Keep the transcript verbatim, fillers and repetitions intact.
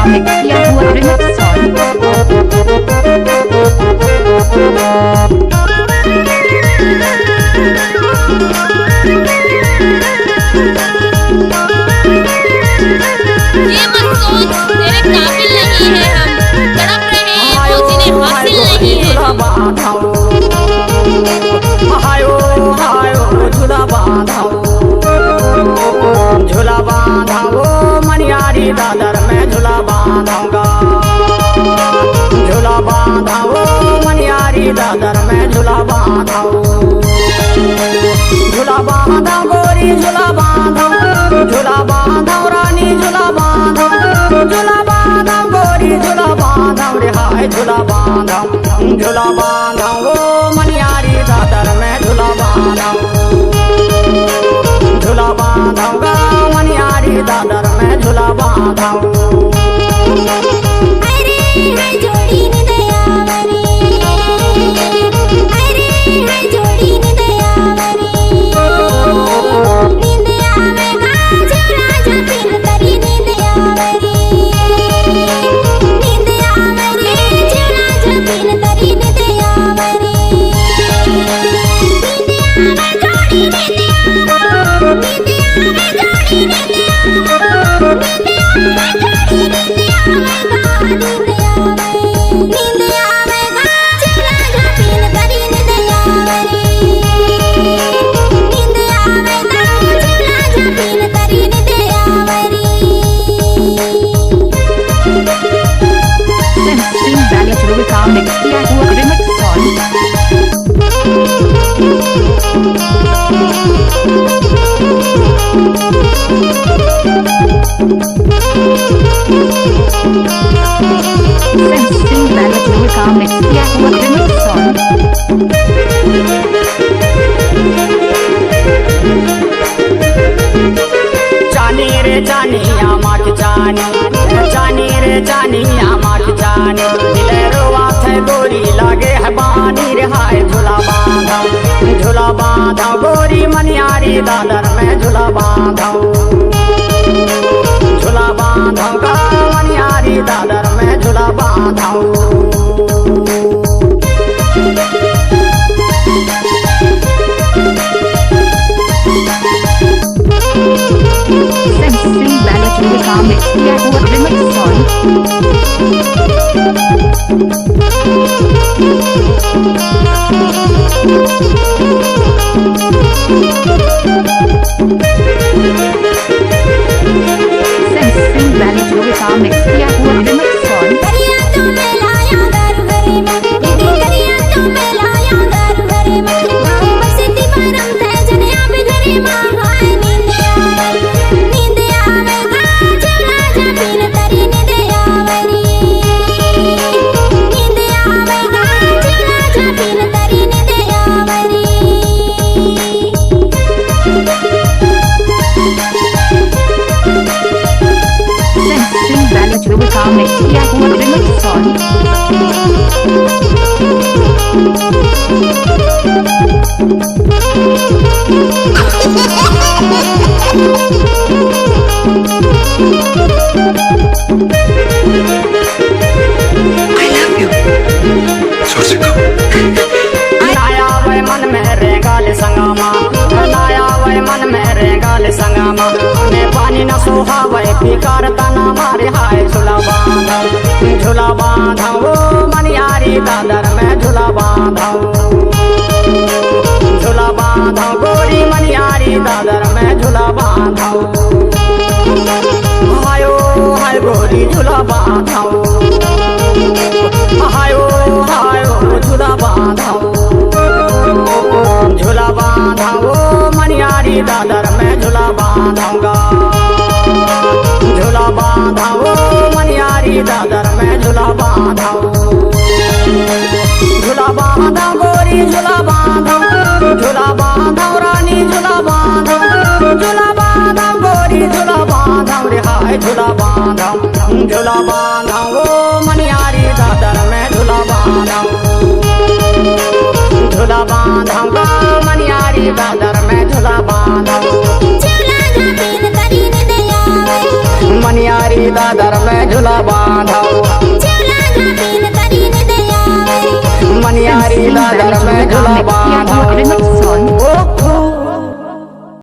किया हुआ remix song। ये मत सोच, तेरे काबिल नहीं है हम, तड़प रहे हैं वो जिन्हें हासिल नहीं है। हायो, हायो, झूला बांधा। झूला बांधा ओ मनियारी दादर में झूला बांधाऊंगा। झूला बांधा ओ मनियारी दादर में झूला बांधा। झूला बांधा गोरी झूला बांधा। झूला बांधा रानी झूला बांधा। झूला बांधा गोरी झूला बांधा रे हाय झूला बांधा। झूला बांधा ओ मनियारी दादर में झूला बांधा। झूला बांधा गा मनियारी दादर में झूला बांधा। अरे हाय जोड़ी निंदया मरे। अरे हाय जोड़ी निंदया मरे। निंदया में गाजरा जपिन तरी निंदया मरे। Sensing Valley Ruby Comics किया हुआ remix song। Sensing Valley Ruby Comics किया हुआ remix song। चानी रे चानी आमा के चानी, चानी रे चानी आमा के चानी, दिले रोवा थे गोरी लागे है बानी रे हाय झूला बांधा। झूला बांधा गोरी मनियारी दादर में झूला बांधा। झूला बांधा गा मनियारी दादर में झूला बांधा। Sensing Valley Ruby Comics किया हुआ remix song। Sensing Valley Ruby Comics किया हुआ remix song। Sensing Valley Ruby Comics किया हुआ remix song। I love you। छोड़ सको। ना आवे मन में रे गाल संगमा, ना आवे मन में रे गाल संगमा। ने पानी न सोहावे पीकर तना मारे हाय झूला बांधा। झूला बांधा ओ मनियारी दादर में झूला बांधा। झूला बांधा गोरी मनियारी दादर में झूला बांधा। हायो हाय गोरी झूला बांधा। हायो हायो झूला बांधा। झूला बांधा ओ मनियारी दादर में झूला बांधाऊंगा। झूला बांधा ओ मनियारी दादर में झूला बांधा। झूला बांधा गोरी झूला बांधा। झूला बांधा रानी झूला बांधा। झूला बांधा गोरी झूला बांधा रे हाय झूला बांधा। झूला बांधा ओ मनियारी दादर में झूला बांधा। झूला बांधा गा मनियारी दादर में झूला बांधा। झूला झपिन तरी निंदया मनियारी दादर में झूला बांधो। झूला झूलिन करिन दे आवे। मनियारी दादर में झूला